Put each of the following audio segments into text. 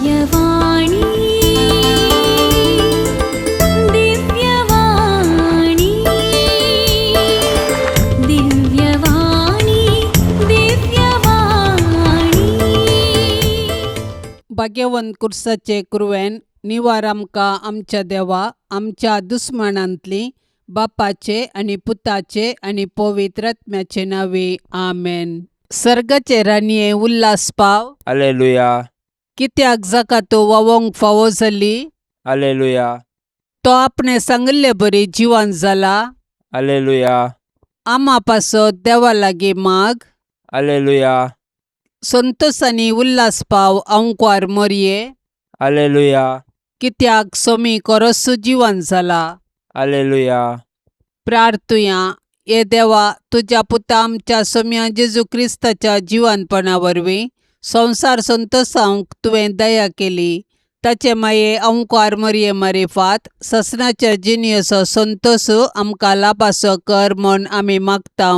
दिव्यवाणी, दिव्यवाणी, दिव्यवाणी, दिव्यवाणी. भाग्यवंत कुर्साचे कुरवेन निवार आमकां आमच्या देवा आमच्या दुस्मानांतली बापाचे आनी पुताचे आनी पवित्र आत्म्याचे नांवे आमेन. सर्गाचे राणये उल्हास पाव. अलेलुया. कित्याक जाका तो वावोंक फावो जाली. अलेलुया. तो आपणे सांगिल्ले बरी जिवन जाला. अलेलुया. आमा पासत देवा लागीं माग. अलेलुया. संतोस आनी उल्हास पाव आंकवार मोरये. अलेलुया. कित्याक सोमी कोरस्सू जिवन जाला. अलेलुया. प्रार्थुया. हे देवा, तुज्या पुता आमच्या सोम्या जेजू क्रिस्ताच्या जिवनपणा वरवीं संवसार संतोसावंक तुवें दया केली. ताचे माये अंकार मरये मारिफात ससनाच्या जिणेचो संतोस आमकां लाभासो कर म्हूण आमी मागता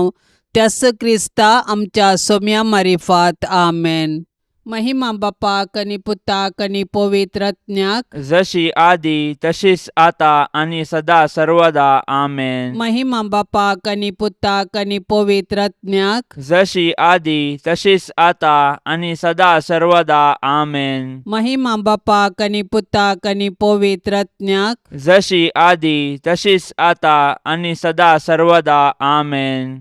त्यास क्रिस्ता आमच्या सोम्या मारिफात. आमेन. महिमा बापाक आनी पुताक आनी पवित्र आत्म्याक. जशी आदी तशीच आता आणि सदा सर्वदा. आमेन. महिमा बापाक आनी पुताक आनी पवित्र आत्म्याक. जशी आदी तशीच आता आणि सदा सर्वदा. आमेन. महिमा बापाक आनी पुताक आनी पवित्र आत्म्याक. जशी आदी तशीच आता आणि सदा सर्वदा. आमेन.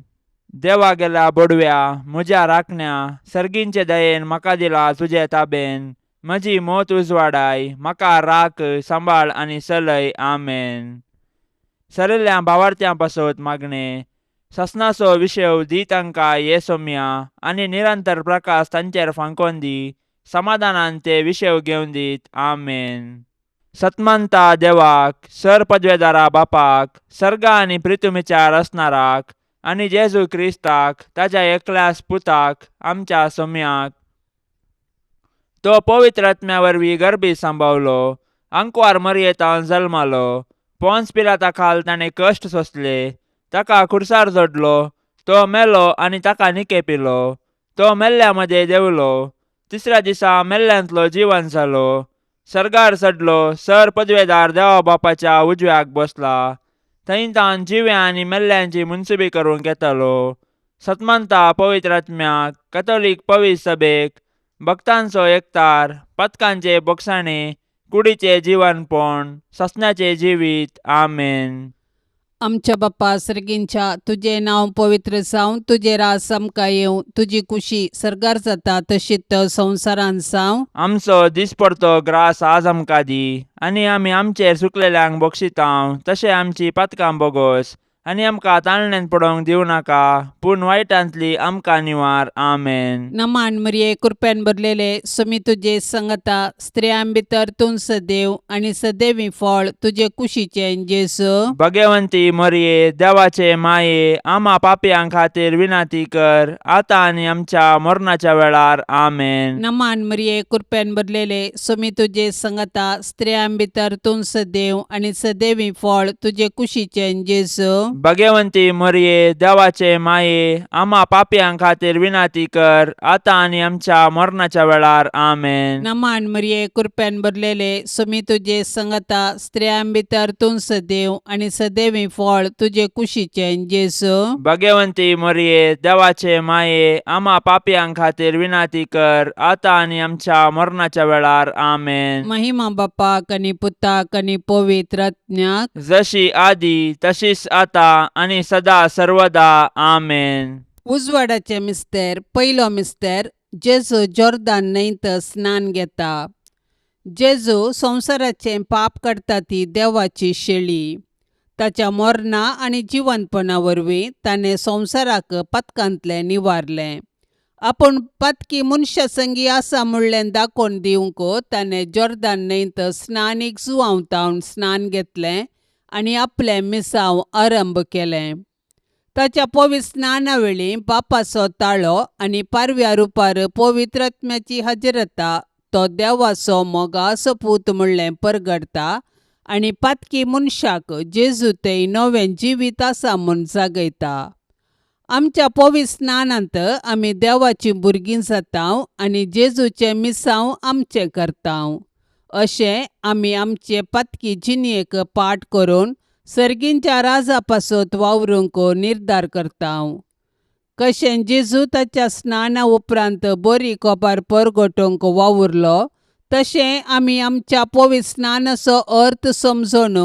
देवा गेल्या बोडव्या म्हज्या राखण्या, सर्गींचे दयेन म्हाका दिला तुजे ताबेन. म्हजी मोत उजवाडाय, म्हाका राख, सांबाळ आनी चलय. आमेन. सरिल्ल्या भावार्थ्यां पासत मागणें. ससनाचो विशेव दी तांकां ये सोम्या आनी निरंतर प्रकाश तांचेर फांकोन दी. समाधानान ते विशेव घेवन दीत. आमेन. सतमंता देवाक, सर पदवेदारा बापाक, सर्गा आनी प्रितुमीच्या रचणाराक आनी जेजू क्रिस्ताक ताज्या एकल्याच पुताक आमच्या सोम्याक, तो पवित्र आत्म्या वरवीं गर्भी सांबावलो, आंकवार मरयेतान जल्मालो, पोन्स पिलाता खाल ताणें कश्ट सोंसले, ताका खुर्सार जोडलो, तो मेलो आनी ताका निकेपिलो, तो मेल्ल्या मदें देंवलो, तिसऱ्या दिसा मेल्ल्यांतलो जिवन जालो, सर्गार चडलो, सर पदवेदार देवा बापाच्या उजव्याक बसला, थंय तावन जिव्या आनी मेल्ल्यांची मुनसुबी करूंक येतालो. सतमंता पवित्र आत्म्याक, कथोलीक पवित्र सभेक, भक्तांचो एकतार, पथकांचे बोगसाणे, कुडीचे जिवनपण, ससनाचें जिवीत. आमेन. आमच्या बाप्पा सर्गींच्या, तुजें नांव पवित्र जावं, तुजें रास आमकां येवं, तुजी कुशी सर्गार जाता तशीच संवसारांत जावं. आमचो दिसपडतो ग्रास आज आमकां दी आनी आमी आमचेर चुकलेल्यांक बक्षितांव तशें आमची पातकां बोगोस आनी आमकां ताळण्यांत पडोवंक दिवं नाका, पूण वायटांतली आमकां निवार. आमेन. नमान मरिये, कृपेन भरलेले, सुमी तुजे संगता, स्त्रियां भितर तूं सदैव आनी सदैवी फळ तुजे कुशीचें जेजू. भगवंती मरये, देवाचे माये, आमा पापयां खातीर विनंती कर आतां आनी आमच्या मरणाच्या वेळार. आमेन. नमान मरिये, कृपेन भरलेले, सुमी तुजे संगता, स्त्रियां भितर तूं सदैव आनी सदैवी फळ तुजे कुशीचें जेजू. भगवंती मरये, देवाचे माये, आमा पापयां खातीर विनंती कर आतां आनी आमच्या मरणाच्या वेळार. आमेन. नमान मरिये, कृपेन भरलेले, सुमी तुजे संगता, स्त्रियां भितर तूं सदैव आनी सदैवी फळ तुजे कुशीचें जेजू. भगवंती मरये, देवाचे माये, आमा पापयां खातीर विनंती कर आतां आनी आमच्या मरणाच्या वेळार. आमेन. महिमा बापाक आनी पुताक आनी पवित्र आत्म्याक. जशी आदी तशीच आता आनी सदा सर्वदा. आमेन. उजवाडाचे मिस्तेर. पयलो मिस्तेर. जेजू जोर्दान न्हंयत स्नान घेता. जेजू संवसाराचें पाप काडटा ती देवाची शेळी. ताच्या मरणा आनी जिवनपणा वरवीं ताणें संवसाराक पातकांतलें निवारलें. आपूण पातकी मनशा संगी आसा म्हणलें दाखोवन दिवंक ताणें जोर्दान न्हंयत स्नानीक जुवांव स्नान घेतलें आनी आपलें मिसांव आरंभ केलें. ताच्या पवित्र स्नाना वेळी बापाचो ताळो आनी पारव्या रुपार पवित्र आत्म्याची हजरता तो देवाचो मोगाचो पूत म्हणलें परगडता आनी पातकी मनशाक जेजू थंय नवें जिवीत आसा म्हूण जागयता. आमच्या पवित्र स्नानांत आमी देवाचीं भुरगीं जातांव आनी जेजूचें मिसांव आमचें करतांव. अशें आमी आमचे पातकी जिणेक पाठ करून सर्गींच्या राजा पासत वावरूंक निर्धार करतांव. कशें जेजू ताच्या स्नाना उपरांत बरी कोपार परगटोवंक वावुरलो तशें आमी आमच्या पवित्र स्नानाचो अर्थ समजून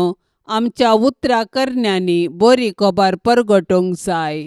आमच्या उतरां करण्यांनी बरी खबर परगटोवंक जाय.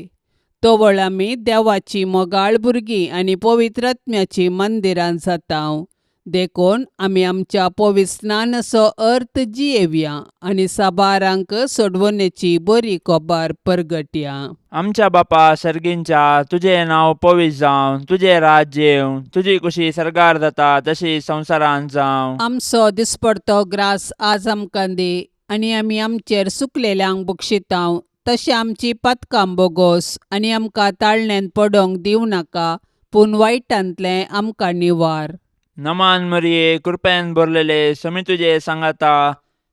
तवळ आमी देवाची मोगाळ भुरगीं आनी पवित्र आत्म्याचीं मंदिरां जातांव. देखून आमी आमच्या पवित्र स्नानाचो अर्थ जियेवया आनी साबारांक सोडवणेची बरी खबर परगटया. आमच्या बापा सर्गींच्या, तुजें नांव पवित्र जावं, तुजें राज्य येवं, तुजी कुशी सर्गार जाता तशी संवसारांत जावं. आमचो दिसपडतो ग्रास आज आमकां दी आनी आमी आमचेर सुकलेल्यांक बक्षितांव तशें आमची पातकां बोगोस आनी आमकां ताळण्यांत पडोंक दिवं नाका पूण वायटांतलें आमकां निवार. नमान मरिये, कृपेन भरलेले, समी तुजे सांगाता,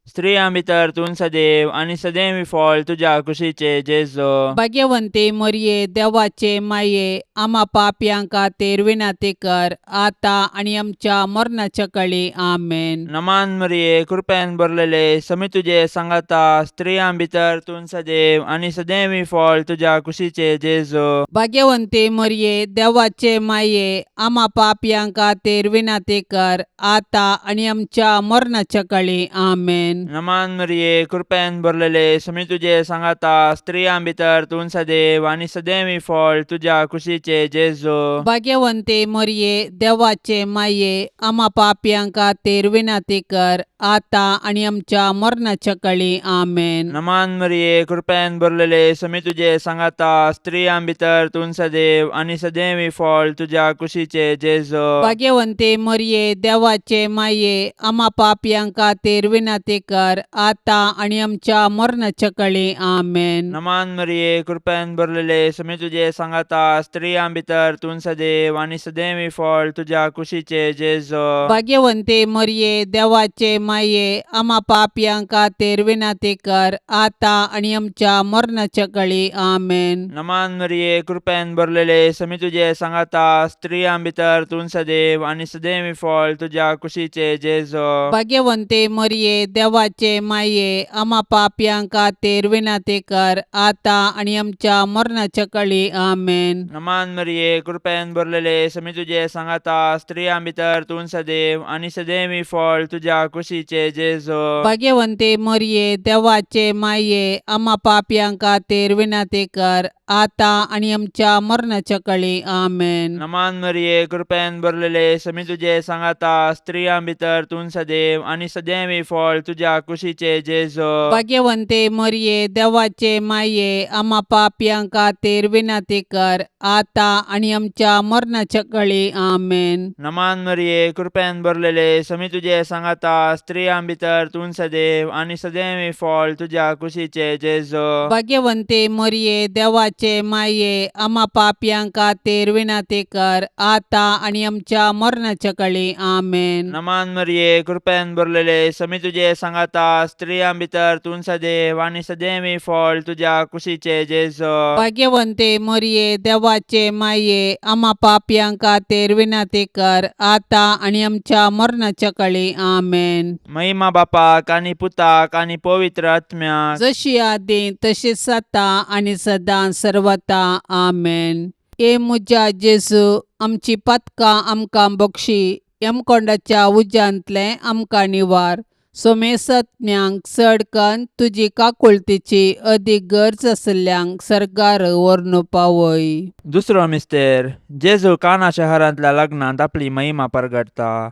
स्त्रियां भितर तूं सदैव आनी सदैव फळ तुज्या कुशीचे जेजो. भाग्यवंती मरये, देवाचे माये, आमा पापयां खातीर विनंती कर आतां आनी आमच्या मरणाच्या कळी. आमेन. नमान मरिये, कृपेन भरलेले, समी तुजे सांगाता, स्त्रियां भितर तूं सदैव आनी सदैव फळ तुज्या कुशीचे जेजो. भाग्यवंती मरये, देवाचे माये, आमा पापयां खातीर विनंती कर आतां आनी आमच्या मरणाच्या कळी. आमेन. नमान मरिये, कृपेन भरलेले, समी तुजे सांगाता, स्त्रियां भितर तूं सदैव आनी सदैव फळ तुज्या कुशीचे जेजो. भाग्यवंती मरये, देवाचे माये, आमा पापयां खातीर विनंती कर आतां आनी आमच्या मरणाच्या कळी. आमेन. नमान मरिये, कृपेन भरलेले, समी तुजे सांगाता, स्त्रियां भितर तूं सदैव आनी सदैव फळ तुज्या कुशीचे जेजो. भाग्यवंती मरये, देवाचे माये, आमा पापयां खातीर विनंती कर आतां आनी आमच्या मरणाच्या कळी. आमेन. नमान मरिये, कृपेन भरलेले, समी तुजे सांगाता, स्त्रियां भितर तूं सदैव आनी सदैव फळ तुज्या कुशीचे जेजो. भाग्यवंती मरये, देवाचे माये, आमा पापयां खातीर विनंती कर आतां आनी आमच्या मरणाच्या कळी. आमेन. नमान मरिये, कृपेन भरलेले, समी तुजे सांगाता, स्त्रियां भितर तूं सदैव आनी सदैव फळ तुज्या कुशीचे जेजो. भाग्यवंती मरये, देवाचे माये, आमा पापयां खातीर विनंती कर आतां आनी आमच्या मरणाच्या कळी. आमेन. नमान मरिये, कृपेन भरलेले, समी तुजे सांगाता, स्त्रियां भितर तूं सदैव आनी सदैव फळ तुज्या कुशीचे जेजो. भाग्यवंती मरये, देवाचे माये, आमा पापयां खातीर विनंती कर आतां आनी आमच्या मरणाच्या कळी. आमेन. नमान मरिये, कृपेन भरलेले, समी तुजे सांगाता, स्त्रियां भितर तूं सदैव आनी सदैव फळ तुज्या कुशीचे जेजो. भाग्यवंती मरये, देवाचे माये, आमा पापयां खातीर विनंती कर आतां आनी आमच्या मरणाच्या कळी. आमेन. नमान मरिये, कृपेन भरलेले, समी तुजे सांगाता, स्त्रियां भितर तूं सदैव आनी सदैव फळ तुज्या कुशीचे जेजो. भाग्यवंती मरये, देवाचे माये, आमा पापयां खातीर विनंती कर आतां आनी आमच्या मरणाच्या कळी. आमेन. नमान मरिये, कृपेन भरलेले, समी तुजे सांगाता, स्त्रियां भितर तूं सदैव आनी सदैव फळ तुज्या कुशीचे जेजो. भाग्यवंती मरये, देवाचे माये, आमा पापयां खातीर विनंती कर आतां आनी आमच्या मरणाच्या कळी. आमेन. महिमा बापाक आनी पुताक आनी पवित्र आत्म्याक, जशी आदी तशीच आतां आनी सदां सर्वता. आमेन. ए म्हज्या जेजू, आमची पातकां आमकां बक्षी, यमकोंडाच्या उज्यांतलें आमकां निवार, सोमेसत्म्यांक चड कन्न तुजी काकुळतीची अदीक गरज आशिल्ल्यांक सर्गार व्हरून पावय. दुसरो मिस्तेर, जेजू काना शहरांतल्या लग्नांत आपली महिमा परगटता.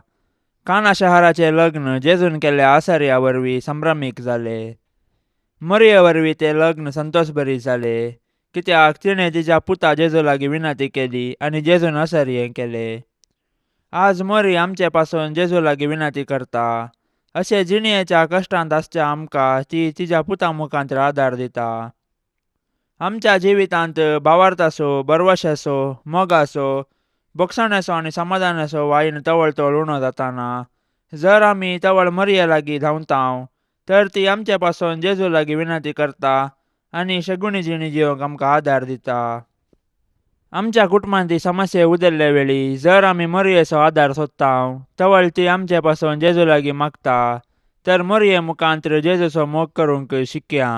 काना शहराचें लग्न जेजून केल्ल्या आसार्या वरवीं संभ्रमीक जालें. मरिये वरवीं तें लग्न संतोशभरीत जालें, कित्याक तिणें तिच्या पुता जेजू लागीं विनंती केली आनी जेजून आसर्यें केलें. आज मरी आमचे पासून जेजू लागीं विनंती करता. अशें जिणेच्या कश्टांत आसच्या आमकां ती तिच्या पुता मुखांत आदार दिता. आमच्या जिवितांत भावार्थाचो, भरवशाचो, मोगाचो, भोगसण्याचो आनी समाधानाचो वायन तवळ तवळ उणो जाताना जर आमी तवळ मरिये लागीं धांवतांव तर ती आमचे पासून जेजू लागीं विनंती करता आनी शगुणी जिणी जिवंक आमकां आदार दिता. आमच्या कुटुंबांत समस्या उदरले वेळी जर आमी मोरयेचो आदार सोदता तवळ ती आमचे पासून जेजू लागीं मागता तर मोरये मुखांत्र जेजूचो मोग करूंक शिकया.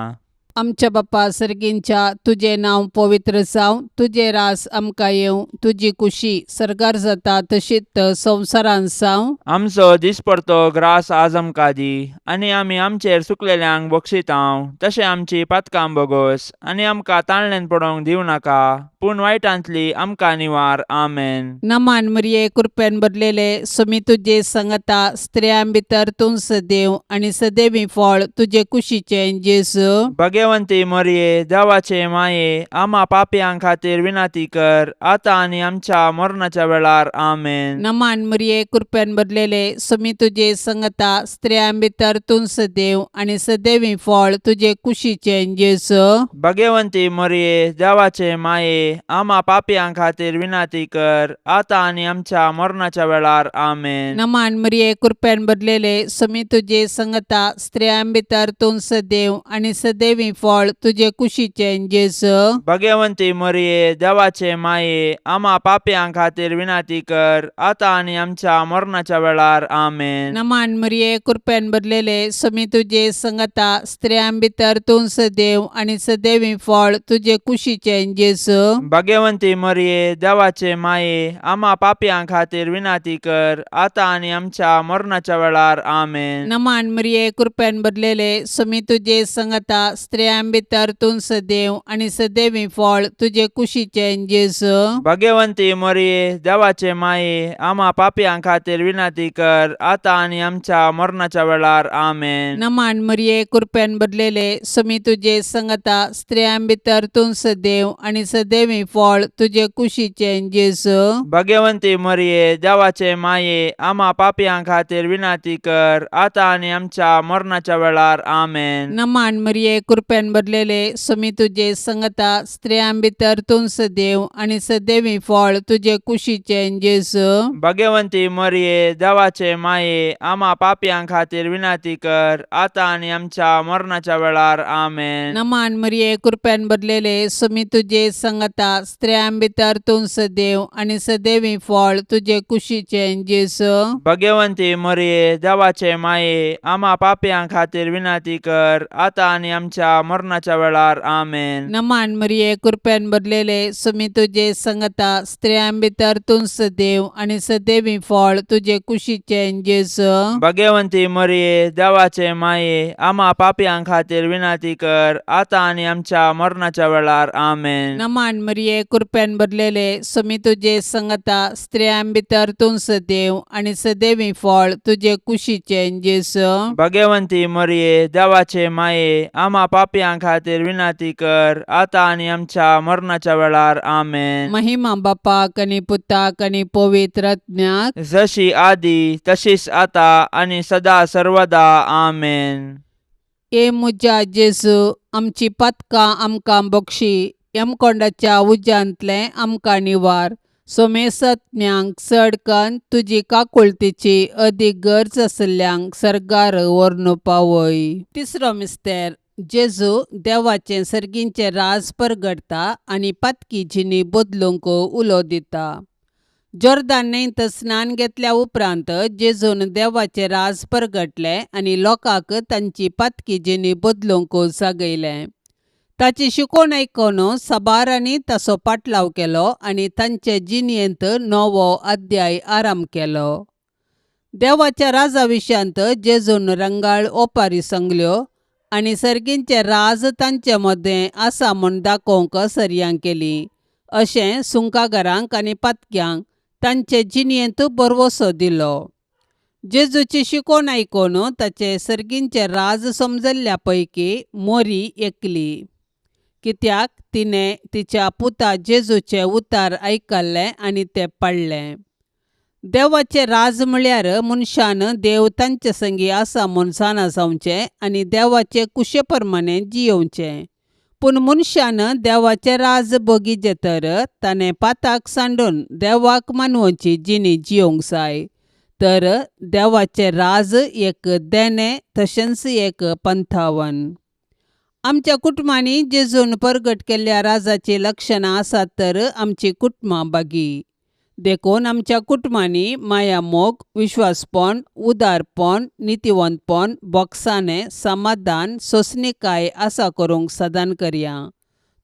आमच्या बापा सर्गींच्या तुजें नांव पवित्र जावं, तुजें रास आमकां येवं, तुजी कुशी सर्गार जाता तशीच संवसारांत जावं. आमचो दिसपडतो ग्रास आज आमकां दी आनी आमी आमचेर चुकलेल्यांक बक्षितांव तशें आमची पातकां बोगोस आनी आमकां ताणल्यान पडोवंक दिवं नाका पूण वायटांतली आमकां निवार. आमेन. नमान मरिये, कृपेन भरलेले, सुमी तुजे संगता, स्त्रियां भितर तूं सदैव आनी सदैवी फळ तुजे कुशीचें जेजू. भगवंती मोरये, देवाचे माये, आमा पापयां खातीर विनंती कर आतां आनी आमच्या मरणाच्या वेळार. आमेन. नमान मरिये, कृपेन भरलेले, सुमी तुजे संगता, स्त्रियां भितर तूं सदैव आनी सदैवी फळ तुजे कुशीचें जेजू. भगवंती मोरये, देवाचे माये, आमा पापयां खातीर विनंती कर आतां आनी आमच्या मरणाच्या वेळार. आमेन. नमान मरिये, कृपेन भरलेले, सुमी तुजे संगता, स्त्रियां भितर तूं सदैव आनी सदैवी फळ तुजे कुशीचें जेजू. भगवंती मोरये, देवाचे माये, आमा पापयां खातीर विनंती कर आतां आनी आमच्या मरणाच्या वेळार. आमेन. नमान मरिये, कृपेन भरलेले, सुमी तुजे संगता, स्त्रियां भितर तूं सदैव आनी सदैवी फळ तुजे कुशीचें जेजू. भगवंती मोरये, देवाचे माये, आमा पापयां खातीर विनंती कर आतां आनी आमच्या मरणाच्या वेळार. आमेन. नमान मरिये, कृपेन भरलेले, सुमी तुजे संगता, स्त्रियां भितर तूं सदैव आनी सदैवी फळ तुजे कुशीचें जेजू. भगवंती मोरये, देवाचे माये, आमा पापयां खातीर विनंती कर आतां आनी आमच्या मरणाच्या वेळार. आमेन. नमान मरिये, कृपेन भरलेले, सुमी तुजे संगता, स्त्रियां भितर तूं सदैव आनी सदैवी फळ तुजे कुशीचें जेजू. भगवंती मोरये, देवाचे माये, आमा पापयां खातीर विनंती कर आतां आनी आमच्या मरणाच्या वेळार. आमेन. नमान मरिये, कृपेन भरलेले, सुमी तुजे संगता, स्त्रियां भितर तूं सदैव आनी सदैवी फळ तुजे कुशीचें जेजू. भगवंती मोरये, देवाचे माये, आमा पापयां खातीर विनंती कर आतां आनी आमच्या मरणाच्या वेळार. आमेन. नमान मरिये, कृपेन भरलेले, सुमी तुजे संगता, स्त्रियां भितर तूं सदैव आनी सदैवी फळ तुजे कुशीचें जेजू. भगवंती मोरये, देवाचे माये, आमा पापयां खातीर विनंती कर आतां आनी आमच्या मरणाच्या वेळार. आमेन. नमान मरिये, कृपेन भरलेले, सुमी तुजे संगता, स्त्रियां भितर तूं सदैव आनी सदैवी फळ तुजे कुशीचें जेजू. भगवंती मोरये, देवाचे माये, आमा पापयां खातीर विनंती कर आतां आनी आमच्या मरणाच्या वेळार. आमेन. नमान मरिये, कृपेन भरलेले, सुमी तुजे संगता, स्त्रियां भितर तूं सदैव आनी सदैवी फळ तुजे कुशीचें जेजू. भगवंती मोरये, देवाचे माये, आमा पापयां खातीर विनंती कर आतां आनी आमच्या मरणाच्या वेळार. आमेन. महिमा बापाक आनी पुताक आनी पवित्र आत्म्याक, जशी आदी तशीच आता आनी सदा सर्वदा. आमेन. ए म्हज्या जेजू, आमची पातकां आमकां बक्षी, यमकोंडाच्या उज्यांतलें आमकां निवार, सोमेसत्म्यांक चड कन्न तुजी काकुळतीची अदीक गरज आशिल्ल्यांक सर्गार व्हरून पावय. तिसरो मिस्तेर, जेजू देवाचें सर्गींचें राज परगटता आनी पातकी जिणी बदलूंक उलो दिता. जोर्दान न्हंयत स्नान घेतल्या उपरांत जेजून देवाचें राज परगटलें आनी लोकांक तांची पातकी जिणी बदलूंक जागयलें. ताची शिकवण आयकून साबारांनी ताचो पाटलाव केलो आनी तांचे जिणेंत नवो अध्याय आराम केलो. देवाच्या राजा विशयांत जेजून रंगाळ ओपारी सांगल्यो आनी सर्गींचें राज तांचे मदें आसा म्हूण दाखोवंक सरयां केली. अशें सुंकागारांक आनी पातक्यांक तांचे जिणेंत भरवंसो दिलो. जेजूची शिकवण आयकून ताचें सर्गींचें राज समजल्ल्या पैकी मोरी एकली, कित्याक तिणें तिच्या पुता जेजूचें उतार आयकल्लें आनी तें पाळ्ळें. देवाचें राज म्हळ्यार मनशान देव तांचे संगी आसा म्हूण जाणा जावचें आनी देवाचे कुशे प्रमाणें जियोवचें. पूण मनशान देवाचें राज बगीचें तर ताणें पाताक सांडून देवाक मानवची जिणी जियोवंक जाय. तर देवाचें राज एक देणें तशेंच एक पंथावन. आमच्या कुटुंबांनी जेजून परगट केल्ल्या राजाची लक्षणां आसात तर आमची कुटुंबां बागी. देखून आमच्या कुटुंबांनी मायामोग, विश्वासपण, उदारपण, नितीवंतपण, बोगसाणें, समाधान, सोंसणीकाय आसा करूंक सदान करया.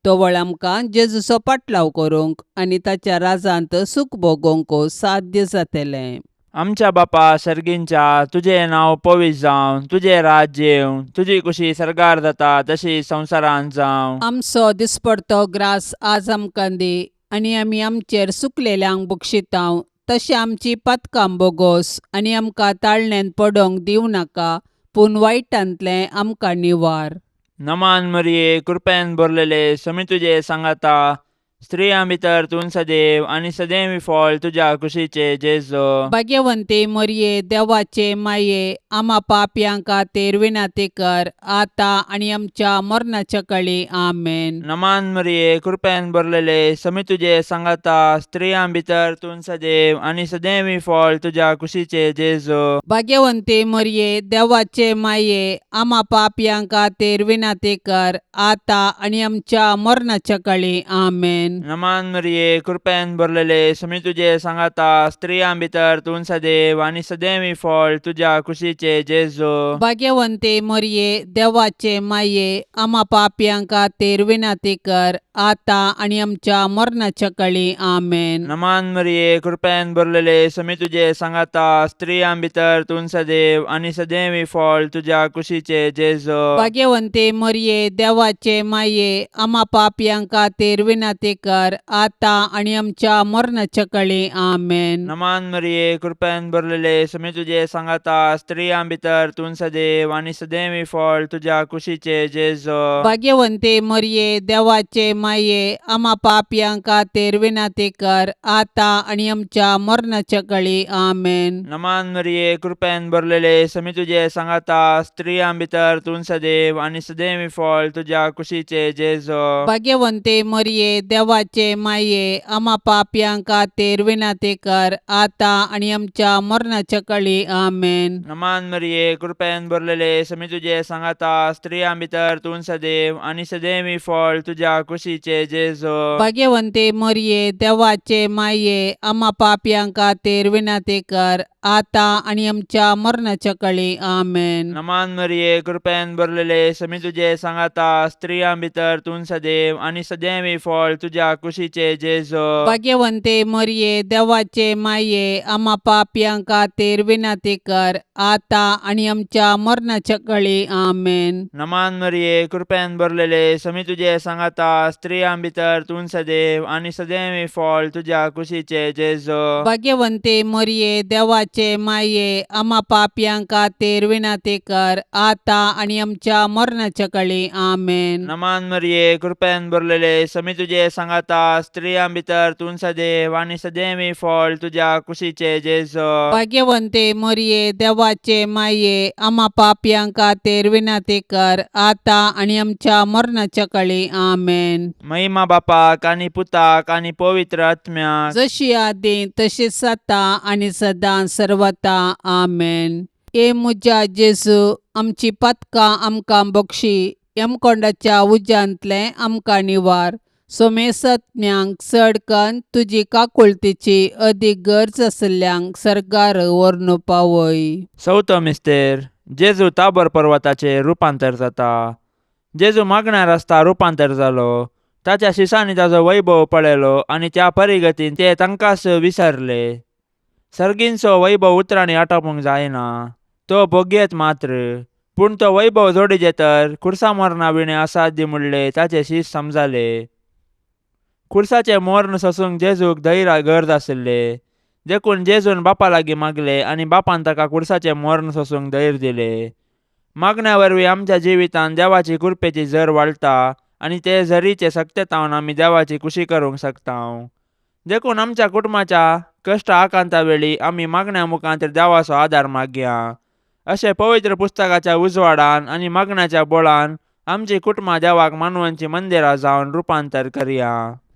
तवळ आमकां जेजूचो पाटलाव करूंक आनी ताच्या राजांत सूख भोगोवंक साध्य जातलें. आमच्या बापा सर्गींच्या, तुजें नांव पवित्र जावं, तुजें राज्य येवं, तुजी कुशी सर्गार जाता तशी संवसारांत जावं. आमचो दिसपडतो ग्रास आज आमकां दी आनी आमी आमचेर सुकलेल्यांक बक्षितांव तशें आमची पातकां बोगोस आनी आमकां ताळण्यांत पडोंक दिवं नाका पूण वायटांतलें आमकां निवार. नमान मरिये, कृपेन भरलेले, समी तुजे सांगाता, स्त्रियां भितर तूं सदैव आनी सदैव फळ तुज्या कुशीचे जेजो. भाग्यवंती मरये, देवाचे माये, आमा पापयां खातीर विनंती कर आतां आनी आमच्या मरणाच्या कळी. आमेन. नमान मरिये, कृपेन भरलेले, समी तुजे सांगाता, स्त्रियां भितर तूं सदैव आनी सदैव फळ तुज्या कुशीचे जेजो. भाग्यवंती मरये, देवाचे माये, आमा पापयां खातीर विनंती कर आतां आनी आमच्या मरणाच्या कळी. आमेन. नमान मरिये, कृपेन भरलेले, समी तुजे सांगाता, स्त्रियां भितर तूं सदैव आनी सदैव फळ तुज्या कुशीचे जेजो. भाग्यवंती मरये, देवाचे माये, आमा पापयां खातीर विनंती कर आतां आनी आमच्या मरणाच्या कळी. आमेन. नमान मरिये, कृपेन भरलेले, समी तुजे सांगाता, स्त्रियां भितर तूं सदैव आनी सदैव फळ तुज्या कुशीचे जेजो. भाग्यवंती मरये, देवाचे माये, आमा पापयां खातीर विनंती कर आतां आनी आमच्या मरणाच्या कळी. आमेन. नमान मरिये, कृपेन भरलेले, समी तुजे सांगाता, स्त्रियां भितर तूं सदैव आनी सदैव फळ तुज्या कुशीचे जेजो. भाग्यवंती मरये, देवाचे माये, आमा पापयां खातीर विनंती कर आतां आनी आमच्या मरणाच्या कळी. आमेन. नमान मरिये, कृपेन भरलेले, समी तुजे सांगाता, स्त्रियां भितर तूं सदैव आनी सदैव फळ तुज्या कुशीचे जेजो. भाग्यवंती मरये, देवाचे माये, आमा पापयां खातीर विनंती कर आतां आनी आमच्या मरणाच्या कळी. आमेन. नमान मरिये, कृपेन भरलेले, समी तुजे सांगाता, स्त्रियां भितर तूं सदैव आनी सदैव फळ तुज्या कुशीचे जेजो. भाग्यवंती मरये, देवाचे माये, आमा पापयां खातीर विनंती कर आतां आनी आमच्या मरणाच्या कळी. आमेन. नमान मरिये, कृपेन भरलेले, समी तुजे सांगाता, स्त्रियां भितर तूं सदैव आनी सदैव फळ तुज्या कुशीचे जेजो. भाग्यवंती मरये, देवाचे माये, आमा पापयां खातीर विनंती कर आतां आनी आमच्या मरणाच्या कळी. आमेन. नमान मरिये, कृपेन भरलेले, समी तुजे सांगाता, स्त्रियां भितर तूं सदैव आनी सदैव फळ तुज्या कुशीचे जेजो. भाग्यवंती मरये, देवाचे माये, आमा पापयां खातीर विनंती कर आतां आनी आमच्या मरणाच्या कळी. आमेन. नमान मरिये, कृपेन भरलेले, समी तुजे सांगाता, स्त्रियां भितर तूं सदैव आनी सदैव फळ तुज्या कुशीचे जेजो. भाग्यवंती मरये, देवाचे माये, आमा पापयां खातीर विनंती कर आतां आनी आमच्या मरणाच्या कळी. आमेन. महिमा बापाक आनी पुताक आनी पवित्र आत्म्याक, जशी आदी तशीच आतां आनी सदां सर्वता. आमेन. ए म्हज्या जेजू, आमची पातकां आमकां बक्षी, यमकोंडाच्या उज्यांतलें आमकां निवार, सोमेसत्म्यांक चड कन्न तुजी काकुळतीची अदीक गरज आशिल्ल्यांक सर्गार व्हरून पावय. चवथो मिस्तेर, जेजू ताबोर पर्वताचेर रुपांतर जाता. जेजू मागण्यार आसता रुपांतर जालो. ताच्या शिसांनी ताजो वैभव पळयलो आनी त्या परिगतीन ते तांकांच विसरले. सर्गींचो वैभव उतरांनी आटोवंक जायना, तो भोगयेत मात्र, पूण तो वैभव जोडीजे तर खुर्सा मरणा विणे असाध्य म्हणले ताचे शीस समजाले. खुर्साचें मर्ण सोसूंक जेजूक धैर्य गरज आशिल्ले, देखून जेजून बापा लागीं मागले आनी बापान ताका खुर्साचें मर्ण सोसूंक धैर्य दिले. मागण्या वरवीं आमच्या जिवितांत देवाची कृपेची झर वाडटा आनी ते झरीचे सक्तेतावन आमी देवाची खुशी करूंक शकता. देखून आमच्या कुटुंबाच्या कश्ट आकांता वेळी आमी मागण्या मुखांत देवाचो आदार मागया. अशें पवित्र पुस्तकाच्या उजवाडान आनी मागण्याच्या बोळान आमची कुटुंबां देवाक मानवांची मंदिरां जावन रुपांतर करया.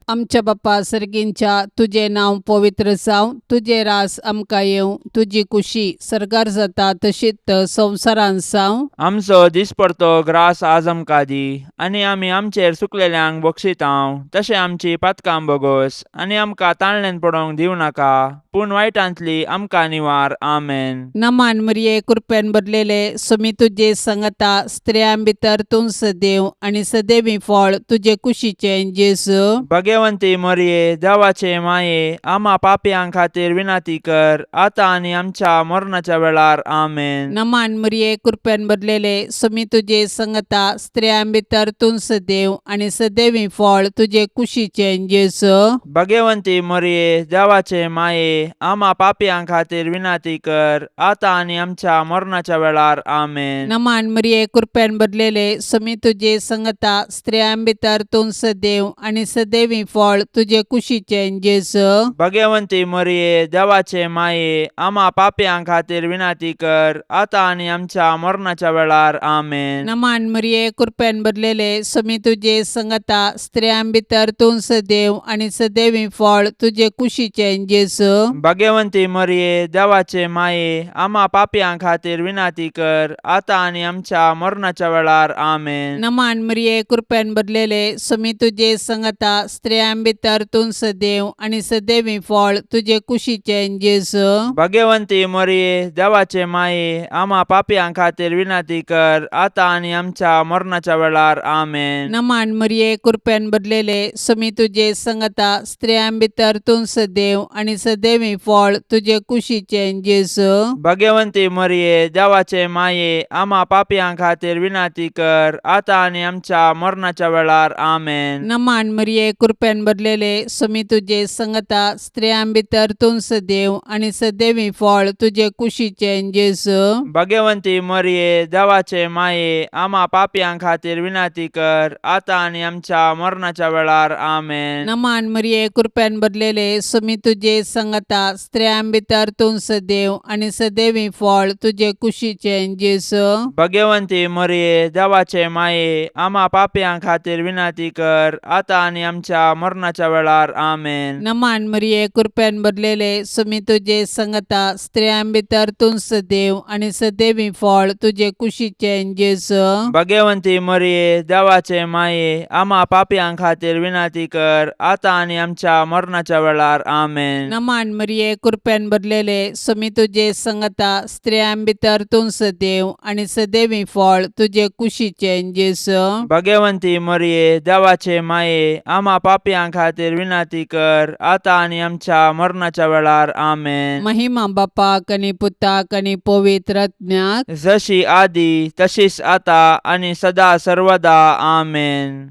आमच्या बापा सर्गींच्या तुजें नांव पवित्र जावं, तुजें रास आमकां येवं, तुजी कुशी सर्गार जाता तशीच संवसारांत जावं. आमचो दिसपडतो ग्रास आज आमकां दी आनी आमी आमचेर चुकलेल्यांक बक्षितांव तशें आमची पातकां बोगोस आनी आमकां ताणल्यान पडोवंक दिवं नाका पूण वायटांतली आमकां निवार. आमेन. नमान मरिये, कृपेन भरलेले, सुमी तुजे संगता, स्त्रियां भितर तूं सदैव आनी सदैवी फळ तुजे कुशीचें जेजू. भगवंती मोरये, देवाचे माये, आमा पापयां खातीर विनंती कर आतां आनी आमच्या मरणाच्या वेळार. आमेन. नमान मरिये, कृपेन भरलेले, सुमी तुजे संगता, स्त्रियां भितर तूं सदैव आनी सदैवी फळ तुजे कुशीचें जेजू. भगवंती मोरये, देवाचे माये, आमा पापयां खातीर विनंती कर आतां आनी आमच्या मरणाच्या वेळार. आमेन. नमान मरिये, कृपेन भरलेले, सुमी तुजे संगता, स्त्रियां भितर तूं सदैव आनी सदैवी फळ तुजे कुशीचें जेजू. भगवंती मोरये, देवाचे माये, आमा पापयां खातीर विनंती कर आतां आनी आमच्या मरणाच्या वेळार. आमेन. नमान मरिये, कृपेन भरलेले, सुमी तुजे संगता, स्त्रियां भितर तूं सदैव आनी सदैवी फळ तुजे कुशीचें जेजू. भगवंती मोरये, देवाचे माये, आमा पापयां खातीर विनंती कर आतां आनी आमच्या मरणाच्या वेळार. आमेन. नमान मरिये, कृपेन भरलेले, सुमी तुजे संगता, स्त्रियां भितर तूं सदैव आनी सदैवी फळ तुजे कुशीचें जेजू. भगवंती मोरये, देवाचे माये, आमा पापयां खातीर विनंती कर आतां आनी आमच्या मरणाच्या वेळार. आमेन. नमान मरिये, कृपेन भरलेले, सुमी तुजे संगता, स्त्रियां भितर तूं सदैव आनी सदैवी फळ तुजे कुशीचें जेजू. भगवंती मोरये, देवाचे माये, आमा पापयां खातीर विनंती कर आतां आनी आमच्या मरणाच्या वेळार. आमेन. नमान मरिये, कृपेन भरलेले, सुमी तुजे संगता, स्त्रियां भितर तूं सदैव आनी सदैवी फळ तुजे कुशीचें जेजू. भगवंती मोरये, देवाचे माये, आमा पापयां खातीर विनंती कर आतां आनी आमच्या मरणाच्या वेळार. आमेन. नमान मरिये, कृपेन भरलेले, सुमी तुजे संगता, स्त्रियां भितर तूं सदैव आनी सदैवी फळ तुजे कुशीचें जेजू. भगवंती मोरये, देवाचे माये, आमा पापयां खातीर विनंती कर आतां आनी आमच्या मरणाच्या वेळार. आमेन. नमान मरिये, कृपेन भरलेले, सुमी तुजे संगता, स्त्रियां भितर तूं सदैव आनी सदैवी फळ तुजे कुशीचें जेजू. भगवंती मोरये, देवाचे माये, आमा पापयां खातीर विनंती कर आतां आनी आमच्या मरणाच्या वेळार. आमेन. नमान मरिये, कृपेन भरलेले, सुमी तुजे संगता, स्त्रियां भितर तूं सदैव आनी सदैवी फळ तुजे कुशीचें जेजू. भगवंती मोरये, देवाचे माये, आमा पापयां खातीर विनंती कर आतां आनी आमच्या मरणाच्या वेळार. आमेन. महिमा बापाक आनी पुताक आनी पवित्र आत्म्याक. जशी आदी तशीच आता आनी सदा सर्वदा. आमेन.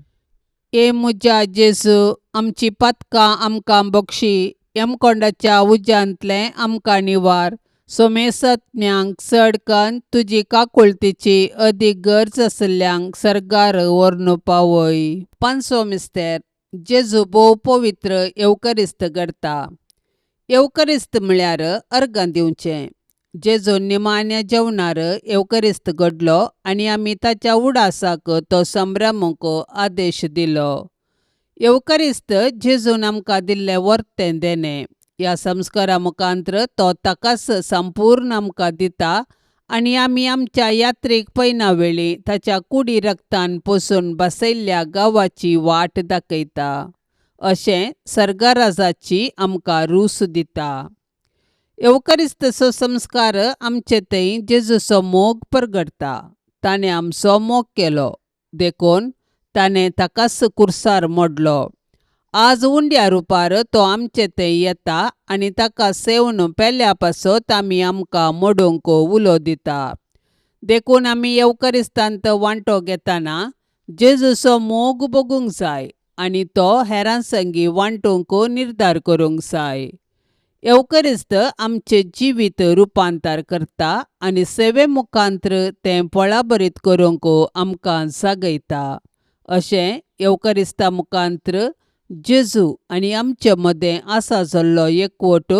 ए म्हज्या जेजू, आमची पातकां आमकां बक्षी, यमकोंडाच्या उज्यांतलें आमकां निवार, सोमेसत्म्यांक चड कन्न तुजी काकुळतीची अदीक गरज आशिल्ल्यांक सर्गार व्हरून पावय. पांचवो मिस्तेर, जेजू भोव पवित्र येवकरिस्त करता. येवकरिस्त म्हळ्यार अर्गां दिवचें. जेजू निमाण्या जेवणार येवकरिस्त घडलो आनी आमी ताच्या उडासाक तो संभ्रमूंक आदेश दिलो. येवकरिस्त जेजून आमकां दिल्लें वर्तें देणें. ह्या संस्कारा मुखांत्र तो ताकाच संपूर्ण आमकां दिता आनी आमी आमच्या यात्रेक पयना वेळी ताच्या कुडी रक्तान पोसून बसयल्ल्या गांवाची वाट दाखयता. अशें सर्गराजाची आमकां रूस दिता. येवकरिस्तचो संस्कार आमचे थंय जेजूचो मोग परगटता. ताणें आमचो मोग केलो देखून ताणें ताकाच कुर्सार मोडलो. आज उंड्या रुपार तो आमचे थंय येता आनी ताका सेवन पेल्या पासत आमी आमकां मोडूंक उलो दिता. देखून आमी येवकरिस्तांत वांटो घेतना जेजूचो मोग बगूंक जाय आनी तो हेरां संगी वांटूंक निर्धार करूंक जाय. येवकरिस्त आमचें जिवीत रुपांतर करता आनी सेवे मुखांत्र तें फळाभरीत करूंक आमकां जागयता. अशें येवकरिस्ता मुखांत्र जेजू आनी आमचे मदें आसा जाल्लो एकवट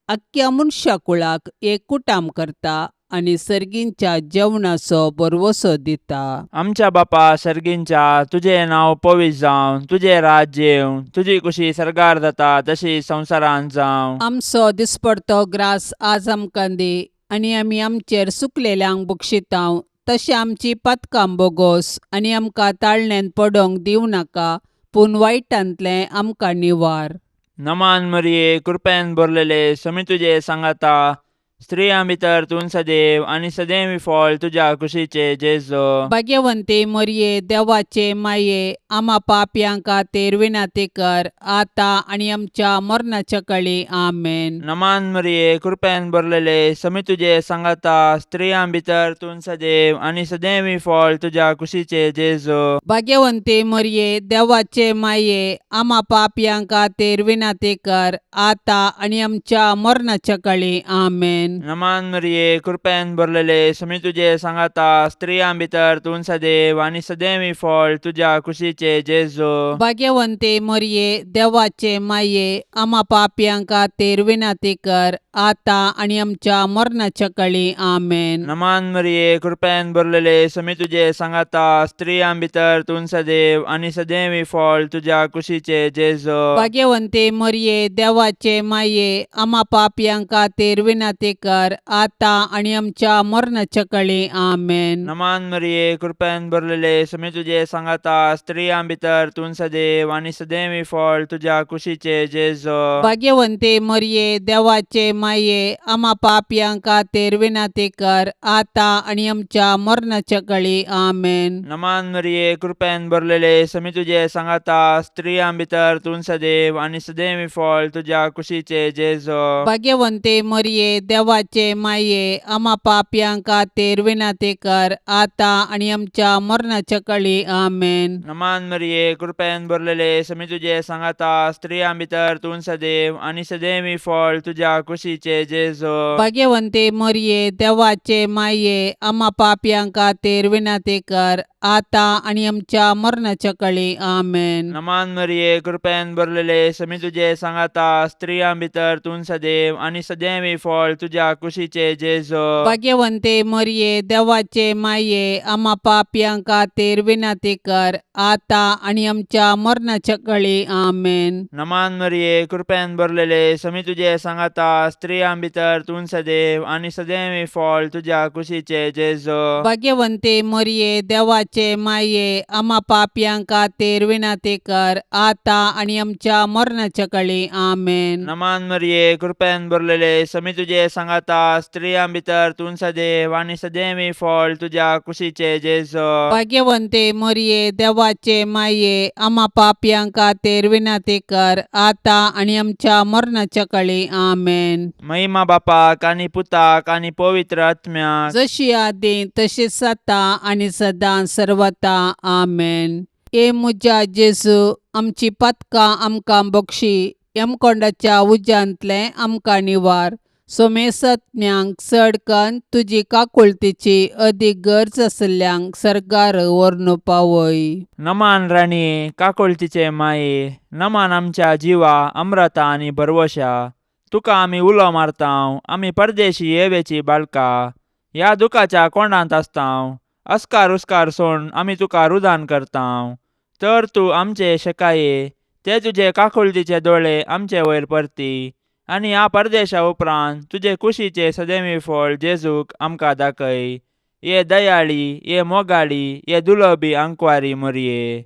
आख्ख्या मनशा कुळाक एक कुटाम करता आनी सर्गींच्या जेवणाचो भरवसो दिता. आमच्या बापा सर्गींच्या तुजें नांव पवित्र जावं, तुजें राज्य येवं, तुजी कुशी सर्गार जाता तशी संवसारांत जावं. आमचो दिसपडतो ग्रास आज आमकां दी आनी आमी आमचेर सुकलेल्यांक बक्षितांव तशें आमची पातकां बोगोस आनी आमकां ताळण्यांत पडोंक दिवं नाका पूण वायटांतलें आमकां निवार. नमान मरिये, कृपेन भरलेले, समी तुजे सांगाता, स्त्रियां भितर तूं सदैव आनी सदैव फळ तुज्या कुशीचे जेजो. भाग्यवंती मरये, देवाचे माये, आमा पापयां खातीर विनंती कर आतां आनी आमच्या मरणाच्या कळी. आमेन. नमान मरिये, कृपेन भरलेले, समी तुजे सांगाता, स्त्रियां भितर तूं सदैव आनी सदैव फळ तुज्या कुशीचे जेजो. भाग्यवंती मरये, देवाचे माये, आमा पापयां खातीर विनंती कर आतां आनी आमच्या मरणाच्या कळी. आमेन. नमान मरिये, कृपेन भरलेले, समी तुजे सांगाता, स्त्रियां भितर तूं सदैव आनी सदैव फळ तुज्या कुशीचे जेजो. भाग्यवंती मरये, देवाचे माये, आमा पापयां खातीर विनंती कर आतां आनी आमच्या मरणाच्या कळी. आमेन. नमान मरिये, कृपेन भरलेले, समी तुजे सांगाता, स्त्रियां भितर तूं सदैव आनी सदैव फळ तुज्या कुशीचे जेजो. भाग्यवंती मरये, देवाचे माये, आमा पापयां खातीर विनंती कर आतां आनी आमच्या मरणाच्या कळी. आमेन. नमान मरिये, कृपेन भरलेले, समी तुजे सांगाता, स्त्रियां भितर तूं सदैव आनी सदैव फळ तुज्या कुशीचे जेजो. भाग्यवंती मरये, देवाचे माये, आमा पापयां खातीर विनंती कर आतां आनी आमच्या मरणाच्या कळी. आमेन. नमान मरिये, कृपेन भरलेले, समी तुजे सांगाता, स्त्रियां भितर तूं सदैव आनी सदैव फळ तुज्या कुशीचे जेजो. भाग्यवंती मरये, देवाचे माये, आमा पापयां खातीर विनंती कर आतां आनी आमच्या मरणाच्या कळी. आमेन. नमान मरिये, कृपेन भरलेले, समी तुजे सांगाता, स्त्रियां भितर तूं सदैव आनी सदैव फळ तुज्या कुशीचे जेजो. भाग्यवंती मरये, देवाचे माये, आमा पापयां खातीर विनंती कर आतां आनी आमच्या मरणाच्या कळी. आमेन. नमान मरिये, कृपेन भरलेले, समी तुजे सांगाता, स्त्रियां भितर तूं सदैव आनी सदैव फळ तुज्या कुशीचे जेजो. भाग्यवंती मरये, देवाचे माये, आमा पापयां खातीर विनंती कर आतां आनी आमच्या मरणाच्या कळी. आमेन. नमान मरिये, कृपेन भरलेले, समी तुजे सांगाता, स्त्रियां भितर तूं सदैव आनी सदैव फळ तुज्या कुशीचे जेजो. भाग्यवंती मरये, देवाचे माये, आमा पापयां खातीर विनंती कर आतां आनी आमच्या मरणाच्या कळी. आमेन. नमान मरिये, कृपेन भरलेले, समी तुजे सांगाता, स्त्रियां भितर तूं सदैव आनी सदैव फळ तुज्या कुशीचे जेजो. भाग्यवंती मरये, देवाचे माये, आमा पापयां खातीर विनंती कर आतां आनी आमच्या मरणाच्या कळी. आमेन. महिमा बापाक आनी पुताक आनी पवित्र आत्म्याक, जशी आदी तशीच आतां आनी सदां सर्वता. आमेन. ए म्हज्या जेजू, आमची पातकां आमकां बक्षी, यमकोंडाच्या उज्यांतलें आमकां निवार, सोमेसत्म्यांक चड कन्न तुजी काकुळतीची अदीक गरज आशिल्ल्यांक सर्गार व्हरून पावय. नमान राणये, काकुळतीचे माये, नमान आमच्या जिवा अम्रता आनी भरवशा, तुका आमी उलो मारतांव, आमी परदेशी येवेची बाळका, ह्या दुखाच्या कोंडांत आसतांव, अस्कार उस्कार सोड आमी तुका रुदान करतांव, तर तूं आमचे शेकाये ते तुजे काकुळतीचे दोळे आमचे वयर परती आनी ह्या परदेशा उपरांत तुजे कुशीचे सदैवी फळ जेजूक आमकां दाखय. ये दयाळी, ये मोगाळी, ये दुलबी आंकवारी मोरये,